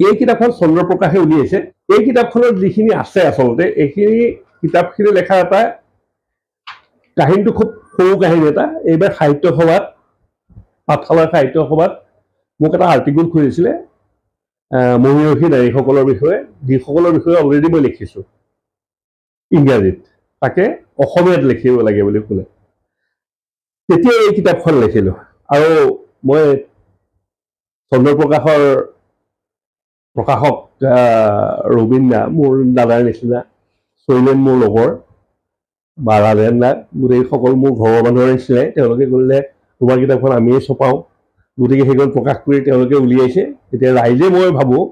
এই কিতাপখন চন্দ্ৰপ্ৰকাশে উলিয়াইছে। এই কিতাপখনত যিখিনি আছে, আচলতে এইখিনি কিতাপখিনি লেখা এটা কাহিনীটো খুব সৰু কাহিনী এটা। এইবাৰ সাহিত্য সভাত, পাঠশালাৰ সাহিত্য সভাত মোক এটা আৰ্টিকল খুজিছিলে মহিয়সী নাৰীসকলৰ বিষয়ে, যিসকলৰ বিষয়ে অলৰেডি মই লিখিছোঁ ইংৰাজীত, তাকে অসমীয়াত লিখিব লাগে বুলি ক'লে। তেতিয়া এই কিতাপখন লিখিলোঁ। আৰু মই চন্দ্ৰপ্ৰকাশৰ প্ৰকাশক ৰবীন দা, মোৰ দাদাৰ নিচিনা, শৈলেন মোৰ লগৰ, বা ৰাজেন দা, গোটেইসকল মোৰ ঘৰৰ মানুহৰ নিচিনাই। তেওঁলোকে ক'লে তোমাৰ কিতাপখন আমিয়ে ছপাওঁ, গতিকে সেইখন প্ৰকাশ কৰি তেওঁলোকে উলিয়াইছে। এতিয়া ৰাইজে মই ভাবোঁ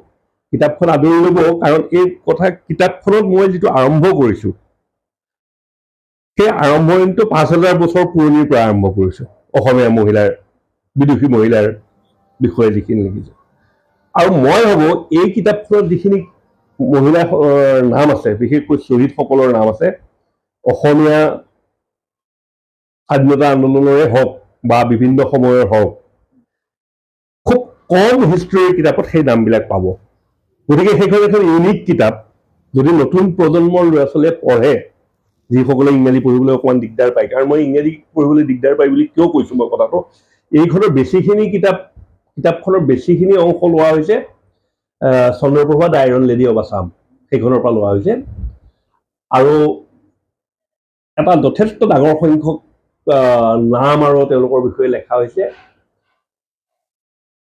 কিতাপখন আদৰি ল'ব, কাৰণ এই কথা কিতাপখনত মই যিটো আৰম্ভ কৰিছোঁ, সেই আৰম্ভণিটো 5000 বছৰ পুৰণিৰ পৰা আৰম্ভ কৰিছোঁ, অসমীয়া মহিলাৰ, বিদুষী মহিলাৰ বিষয়ে যিখিনি লিখিছোঁ। আৰু মই ভাবোঁ এই কিতাপখনত যিখিনি মহিলাৰ নাম আছে, বিশেষকৈ শ্বহীদসকলৰ নাম আছে, অসমীয়া স্বাধীনতা আন্দোলনৰে হওক বা বিভিন্ন সময়ৰ হওক, খুব কম হিষ্ট্ৰীৰ কিতাপত সেই নামবিলাক পাব। গতিকে সেইখন এখন ইউনিক কিতাপ। যদি নতুন প্ৰজন্মৰ ল'ৰা ছোৱালীয়ে পঢ়ে, যিসকলে ইংৰাজী পঢ়িবলৈ অকণমান দিগদাৰ পায়, কাৰণ মই ইংৰাজী পঢ়িবলৈ দিগদাৰ পায় বুলি কিয় কৈছোঁ মই কথাটো, এইখনৰ বেছিখিনি কিতাপখনৰ বেছিখিনি অংশ লোৱা হৈছে Chandraprabha the iron lady of Assam, সেইখনৰ পৰা লোৱা হৈছে। আৰু এটা যথেষ্ট ডাঙৰ সংখ্যক নাম আৰু তেওঁলোকৰ বিষয়ে লেখা হৈছে।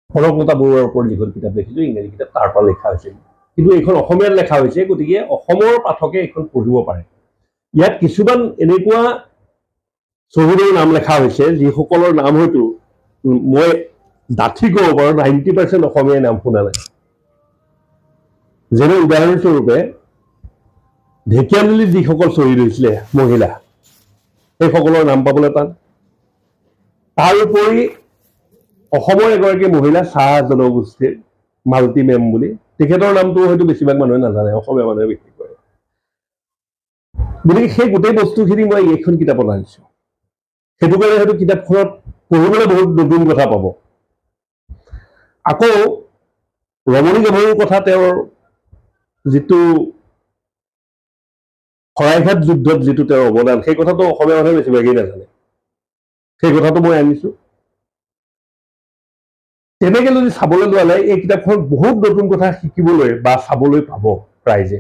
কনকলতা বৰুৱাৰ ওপৰত যিখন কিতাপ লিখিছোঁ, ইংৰাজী কিতাপ, তাৰ পৰা লিখা হৈছে। কিন্তু এইখন অসমীয়াত লেখা হৈছে, গতিকে অসমৰ পাঠকে এইখন পঢ়িব পাৰে। ইয়াত কিছুমান এনেকুৱা শ্বহীদৰ নাম লেখা হৈছে, যিসকলৰ নাম হয়তো মই ডাঠি ক'ব পাৰোঁ 90% অসমীয়াই নাম শুনা নাই। যেনে উদাহৰণস্বৰূপে ঢেকীয়াজুলিত যিসকল শ্বহীদ হৈছিলে মহিলা, সেইসকলৰ নাম পাবলৈ টান। তাৰোপৰি অসমৰ এগৰাকী মহিলা চাহ জনগোষ্ঠীৰ মালতী মেম বুলি, তেখেতৰ নামটো হয়তো বেছিভাগ মানুহে নাজানে, অসমীয়া মানুহে বিশেষকৈ। গতিকে সেই গোটেই বস্তুখিনি মই এইখন কিতাপত আনিছোঁ। সেইটো কাৰণে হয়তো কিতাপখনত পঢ়িবলৈ বহুত নতুন কথা পাব। আকৌ ৰমণী গাভৰুৰ কথা, তেওঁৰ যিটো শৰাইঘাট যুদ্ধত যিটো তেওঁৰ অৱদান, সেই কথাটো অসমীয়া মানুহে বেছিভাগেই নাজানে, সেই কথাটো মই আনিছোঁ। তেনেকে যদি চাবলৈ যোৱা যায়, এই কিতাপখনত বহুত নতুন কথা শিকিবলৈ বা চাবলৈ পাব ৰাইজে।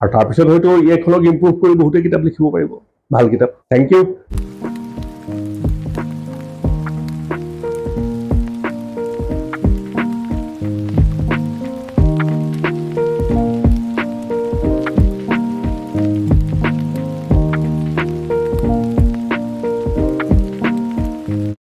আৰু তাৰপিছত হয়তো এইখনক ইম্প্ৰুভ কৰি বহুতে কিতাপ লিখিব পাৰিব, ভাল কিতাপ। Thank you.